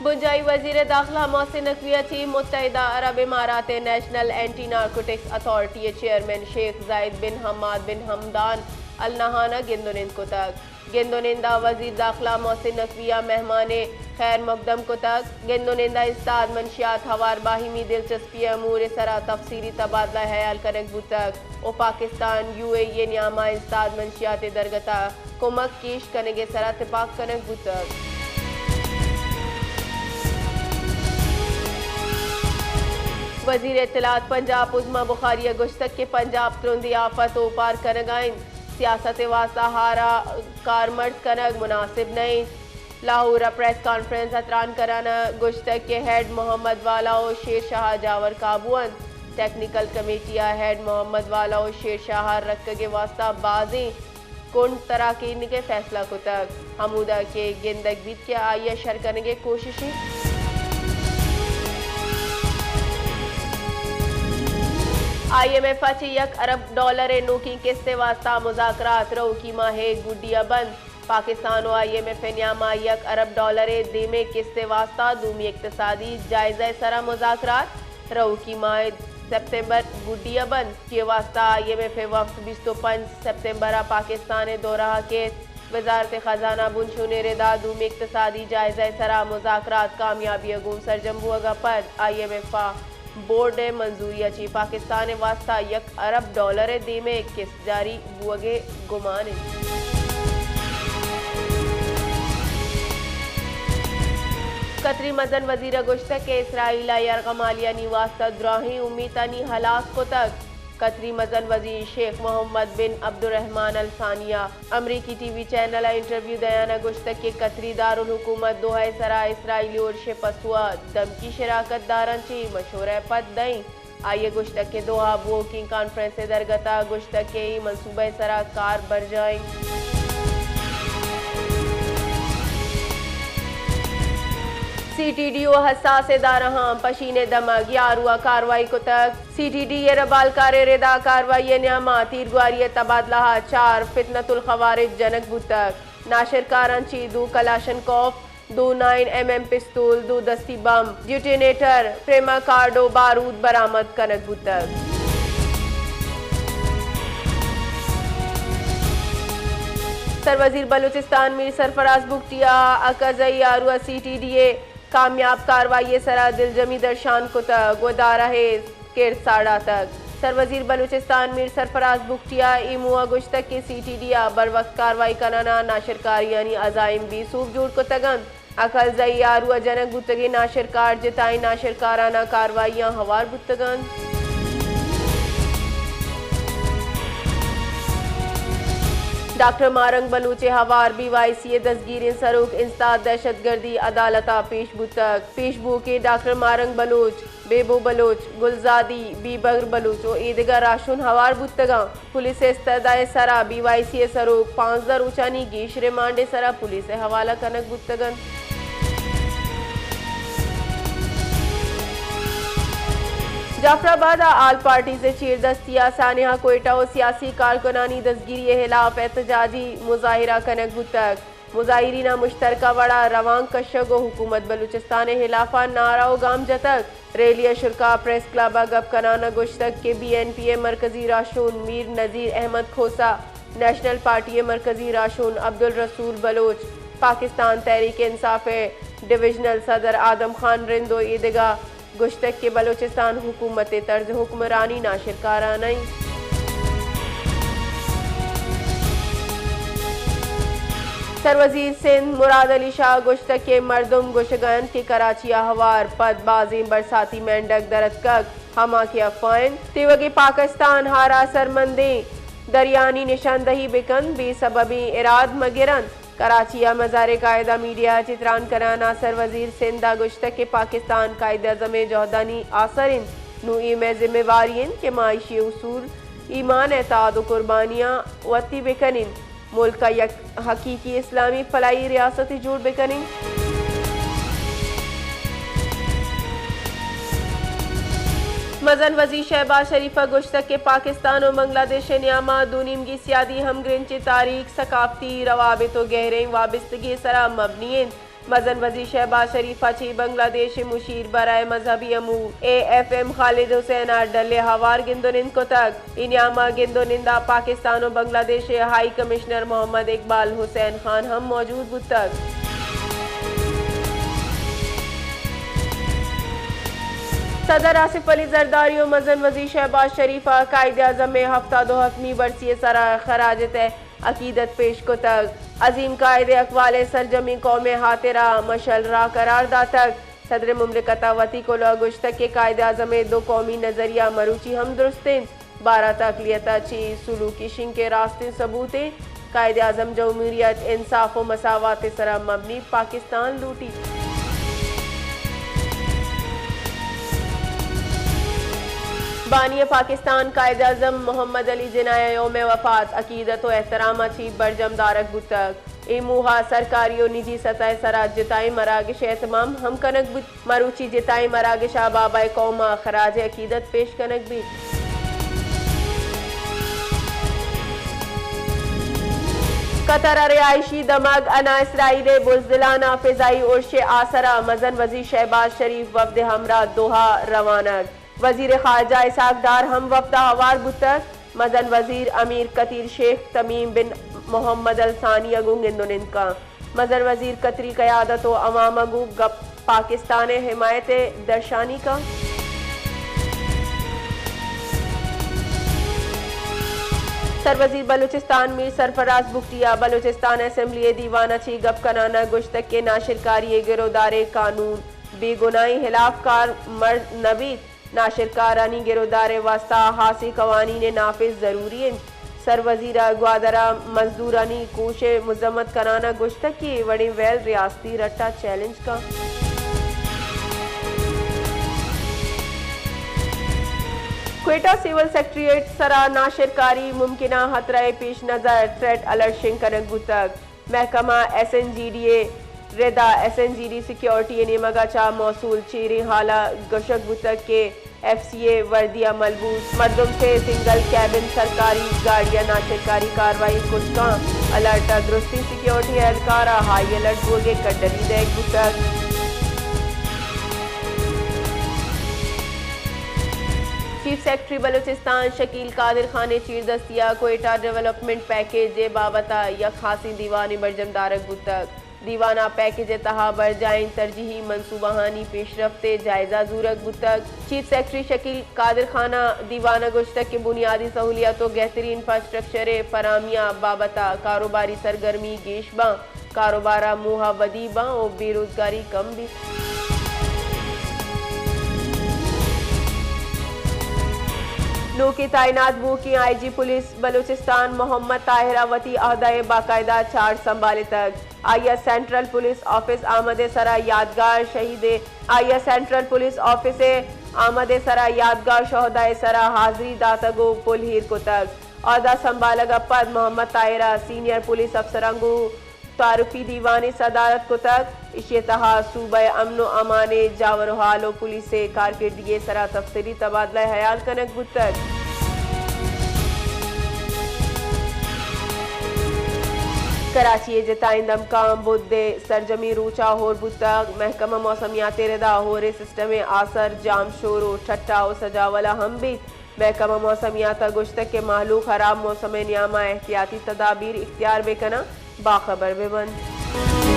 بنجاہی وزیر داخلہ محسن نقوی ءَ چہ متحدہ عرب امارات ءِ نیشنل اینٹی نارکوٹکس اتھارٹی ءِ چیئرمین شیخ زاید بن حماد بن حمدان النہان ءَ گند ءُ نند کتگ۔ گند ءُ نند ءَ وزیر داخلہ محسن نقوی ءَ مہمان خیر مقدم کتگ۔ گند ءُ نند ءَ استاد منشیات ہوار باہمی دلچسپی ءِ امور ءِ سرا تفصیلی تبادلہ ہیال کنگ بوتگ ءُ پاکستان یو اے ای ءِ نیام ءَ استاد منشیات ءِ درگت ءَ کمک گیش کنگ ءِ سرا تپاک کنگ بوتگ۔ وزیر اطلاعات پنجاب عظمی بخاری ءَ گوشتگ کہ پنجاب ترندیں آفت اوپار کنگ ءَ انت، سیاست ءِ واستہ ہار ءَ کارمرز کنگ مناسب نہ انت۔ لاہور ءَ پریس کانفرنس ءَ تران کنان ءَ گوشتگ کہ ہیڈ محمد والا ءُ شیر شاہ ءَ جاور قابو انت، ٹیکنیکل کمیٹی ءَ ہیڈ محمد والا ءُ شیر شاہ ءَ رکگ ءِ واستہ بازیں کنڈ تراکینگ ءِ فیصلہ کتگ، ہمودا کہ گندگ بیت کہ آئی ءَ شر کنگ ءِ کوشش انت۔ آئی ایم ایف ءَ چہ یک ارب ڈالر ءِ نوکیں قسط ءِ واستہ مذاکرات، رؤکی ماہ ءِ گڈی ءَ بند۔ پاکستان ءُ آئی ایم ایف ءِ نیام ءَ یک ارب ڈالر ءِ دیمے قسط ءِ واستہ دومی اقتصادی جائزہ ءِ سرا مذاکرات، رؤکی ماہ ءِ سپتمبر گڈی ءَ بند۔ چی ءِ واستہ آئی ایم ایف ءِ وفد بیست ءُ پنچ سپتمبر ءَ پاکستان ءِ دورہ ءَ کیت۔ وزارت خزانہ بنشون ءِ ردا دومی اقتصادی جائزہ ءِ سرا مذاکرات کامیابی ءَ گوں سرجم بوگ ءَ پد آئی ایم ایف ءَ بورڈ ءِ منظوری ءَ چہ پاکستان ءِ واستہ یک ارب ڈالر ءِ دیمے قسط جاری بوگ ءِ گمان انت۔ قطری مزن وزیر ءَ گوشتگ کہ اسرائیل ءَ یرغمالیانی واستہ دراہیں امیتانی ہلاس کتگ۔ قطری مزن وزیر شیخ محمد بن عبدالرحمن الثانی ءَ امریکی ٹی وی چینل ءَ انٹرویو دیان ءَ گوشتگ کہ قطری دارالحکومت دوحہ ءِ سرا اسرائیلی ارش ءِ پسو ءَ دمکی شراکت داراں چہ مشورہ ءَ پد دئیں۔ آئی ءَ گوشتگ کہ دوحہ بوؤکیں کانفرنس ءِ درگت ءَ گوشتگ کہ اے منصوبہ ءِ سرا کار برجاہ انت۔ سی ٹی ڈی ءُ حساس ادارہاں پشین ءِ دمگ یارو ءَ کاروائی کتگ۔ سی ٹی ڈی ءِ ربالکار ءِ ردا کاروائی ءِ نیام ءَ تیرگواری ءِ تبادلہ ءَ چار فتنۃ الخوارج جنگ بوتگ۔ ناشرکاراں چہ دو کلاشنکوف، دو نائن ایم ایم پستول، دو دستی بم، ڈیٹونیٹر، پریما کارڈ ءُ بارود برآمد کنگ بوتگ۔ سروزیر بلوچستان میر سرفراز بگٹی ءَ اکرزئی آرو ءَ سی ٹی ڈی ءِ کامیاب کاروائی ءِ سرا دلجمی درشان کتگ ءُ دارہ ءِ کرد ساڑاتگ۔ سروزیر بلوچستان میر سرفراز بگٹی ءَ اے موہ ءَ گوشتگ کہ سی ٹی ڈی ءَ بروقت کاروائی کنان ءَ ناشرکاریانی عزائم بے سوب جوڑ کتگ انت۔ اکرزئی آرو ءَ جنگ بوتگیں ناشرکار جتائیں ناشرکاراناں کاروائی آں ہوار بوتگ انت۔ ڈاکٹر ماہ رنگ بلوچ ءِ ہوار بی وائی سی ءِ دزگیریں سروک انسداد دہشت گردی عدالت ءَ پیش بوتگ۔ پیش بوکیں ڈاکٹر ماہ رنگ بلوچ، بیبو بلوچ، گلزادی، بیبگر بلوچ ءُ ایدگہ راہشون ہوار بوتگ انت۔ پولیس ءِ استدعا ءِ سرا بی وائی سی ءِ سروک پانزدہ روچانی گیش ریمانڈ ءِ سرا پولیس ءِ حوالہ کنگ بوتگ انت۔ جعفر آباد ءَ آل پارٹیز ءِ چیردستی ءَ سانحہ کوئٹہ ءُ سیاسی کارکنانی دزگیری ءِ ہلاپ احتجاجی مظاہرہ کنگ بوتگ۔ مظاہریناں مشترکہ وڑ ءَ روانک کشگ ءُ حکومت بلوچستان ءِ ہلاف ءَ نعرہ ءُ گام جتگ۔ ریلی ءِ شرکا پریس کلب ءَ گپ کنان ءَ گوشتگ کہ بی این پی ءِ مرکزی راہشون میر نذیر احمد کھوسہ، نیشنل پارٹی ءِ مرکزی راہشون عبدالرسول بلوچ، پاکستان تحریک انصاف ءِ ڈویژنل صدر آدم خان رند ءُ ایدگہ گوشتگ کہ بلوچستان حکومت ءِ طرز حکمرانی ناشرکارانہ انت۔ سروزیر سندھ مراد علی شاہ گوشتگ کہ مردم گوشگ ءَ انت کہ کراچی ءَ ہوار پد بازیں برساتی مینڈگ در اتکگ، ہما کہ افواہ انت۔ تیوگیں پاکستان ہارا سرمندیں دریانی نشاندہی بکنت، بے سببیں اراد مہ گرنت۔ کراچی ءَ مزار قائد ءَ میڈیا ءَ چہ تران کنان ءَ سروزیر سندھ ءَ گوشتگ کہ پاکستان قائد اعظم ءِ جہدانی آسر انت، نوں اے مئے ذمہ واری انت کہ ما ایشی ءِ اصول، ایمان، اعتقاد ءُ قربانیاں وتی بکنیں، ملک ءَ یک حقیقی اسلامی فلاحی ریاستے جوڑ بکنیں۔ مزن وزیر شہباز شریف ءَ گوشتگ کہ پاکستان ءُ بنگلہ دیش ءِ نیام ءَ دو نیمگی سیادی ہمگرنچیں تاریخ، ثقافتی روابط ءُ گہریں وابستگی ءِ سرا مبنی انت۔ مزن وزیر شہباز شریف ءَ چہ بنگلہ دیش ءِ مشیر برائے مذہبی امور اے ایف ایم خالد حسین ءَ ڈل ءِ ہوار گند ءُ نند کتگ۔ اے نیام ءَ گند ءُ نند ءَ پاکستان ءُ بنگلہ دیش ءِ ہائی کمشنر محمد اقبال حسین خان ہم موجود بوتگ۔ صدر آصف علی زرداری ءُ مزن وزیر شہباز شریف ءَ قائد اعظم ءِ ہفتاد ءُ ہفتمی برسی ءِ سرا خراج تہ عقیدت پیش کتگ۔ عظیم قائد اقبال ءِ سرجمیں قوم ءِ ہاترا مشعل راہ قرار داتگ۔ صدر مملکت ءَ وتی کلوہ ءَ گوشتگ کہ قائد اعظم ءِ دو قومی نظریہ مروچی ہم درست انت۔ بھارت ءَ اقلیت ءَ چہ سلوکی شنک ءِ راستیں ثبوت انت۔ قائد اعظم جمہوریت، انصاف ءُ مساوات ءِ سرا مبنی پاکستان لوٹیت۔ بانی پاکستان قائد اعظم محمد علی جناح ءِ یوم وفات عقیدت ءُ احترام ءَ چہ برجم دارگ بوتگ۔ اے موہ ءَ سرکاری ءُ نجی سطح ءِ سرا جتائیں مراگش ءِ اہتمام ہم کنگ بوت۔ مروچی جتائیں مراگش ءَ بابائے قوم ءَ خراج عقیدت پیش کنگ بیت۔ قطر ءِ رہائشی دمگ انا اسرائیل ءِ بزدلان ءَ فضائی ارش ءِ آسر ءَ مزن وزیر شہباز شریف وفد ءِ ہمراہ دوحہ روانگ۔ وزیر خارجہ اسحاق ڈار ہم وفد ءَ ہوار بوتگ۔ مزن وزیر امیر قطر شیخ تمیم بن محمد الثانی ءَ گوں گند ءُ نند کنت۔ مزن وزیر قطری قیادت ءُ عوام ءَ گوں گپ پاکستان ءِ حمایت ءِ درشانی کنت۔ سروزیر بلوچستان میر سرفراز بگٹی ءَ بلوچستان اسمبلی ءِ دیوان ءَ چہ گپ کنان ءَ گوشتگ کہ ناشرکاری ءِ گرودار ءِ قانون بے گناہیں ہلاپ کار مرد نہ بیت۔ ناشرکارانی گرودار ءِ واستہ ہاسیں قوانین ءِ نافذ ضروری انت۔ سروزیر ءَ گوادر ءَ مزدورانی کوش ءِ مذمت کنان ءَ گوشتگ کہ اے وڑیں ویل ریاستی رٹ ءَ چیلنج کنت۔ کوئٹہ سول سیکرٹریٹ ءِ سرا ناشرکاری ممکنہ خطرہ ءِ پیش نظر تھریٹ الرٹ شنگ کنگ بوتگ۔ محکمہ ایس این جی ڈی ءِ ردا S N G D security ءِ نیمگ ءَ چہ موصول چیریں ہال ءَ گوشگ بوتگ کہ ایف سی اے وردی ءَ ملبوس مردم سے سنگل کیبن سرکاری گاڑی ءَ ناشرکاری کاروائی کت کنت۔ الرٹ ءَ درستیں سیکیورٹی اہلکار ءَ ہائی الرٹ بوگ ءِ کڈلی دئیگ بوتگ۔ چیف سیکرٹری بلوچستان شکیل قادر خان ءِ چیردستی ءَ کوئٹہ ڈویلپمنٹ پیکیج ءِ بابت ءَ یک خاصیں دیوانے برجم دارگ بوتگ۔ دیوان ءَ پیکیج ءِ تہا برجاہیں ترجیحی منصوبہانی پیشرفت ءِ جائزہ زورگ بوتگ۔ چیف سیکرٹری شکیل قادر خان ءَ دیوان ءَ گوشتگ کہ بنیادی سہولیات ءُ گہترین انفراسٹرکچر ءِ فراہمی ءِ بابت ءَ کاروباری سرگرمی گیش باں، کاروبار ءِ موہ ودی باں ءُ بے روزگاری کم بیت۔ نوکیں تعینات بوکیں آئی جی پولیس بلوچستان محمد طاہر ءَ وتی عہدہ ءِ باقاعدہ چارج سنبھالتگ۔ آئی ءَ سینٹرل پولیس آفس آمد ءِ سرا یادگار شہید ءِ، آئی ءَ سینٹرل پولیس آفس ءِ آمد ءِ سرا یادگار شہداء ءِ سرا حاضری داتگ ءُ پل ایر کتگ۔ عہدہ سنبھالگ ءَ پد محمد طاہر ءَ سینئر پولیس افسراں گوں تعارفی دیوانے صدارت کتگ۔ ایشی ءِ تہا صوبہ ءِ امن ءُ امان ءِ جاور ءُ حال ءُ پولیس ءِ کارکردگی ءِ سرا تفصیلی تبادلہ ءِ ہیال کنگ بوتگ۔ کراچی ءِ جتائیں دمکاں بدھ ءِ سرجمیں روچ ءَ ہور بوتگ۔ محکمہ موسمیات ءِ ردا ہور ءِ سسٹم ءِ آسر جام شور ءُ ٹھٹہ ءُ سجاول ءَ ہم بیت۔ محکمہ موسمیات ءَ گوشتگ کہ مہلوک ہراب موسم ءِ نیام ءَ احتیاطی تدابیر اختیار بہ کناں، باخبر بہ بنت۔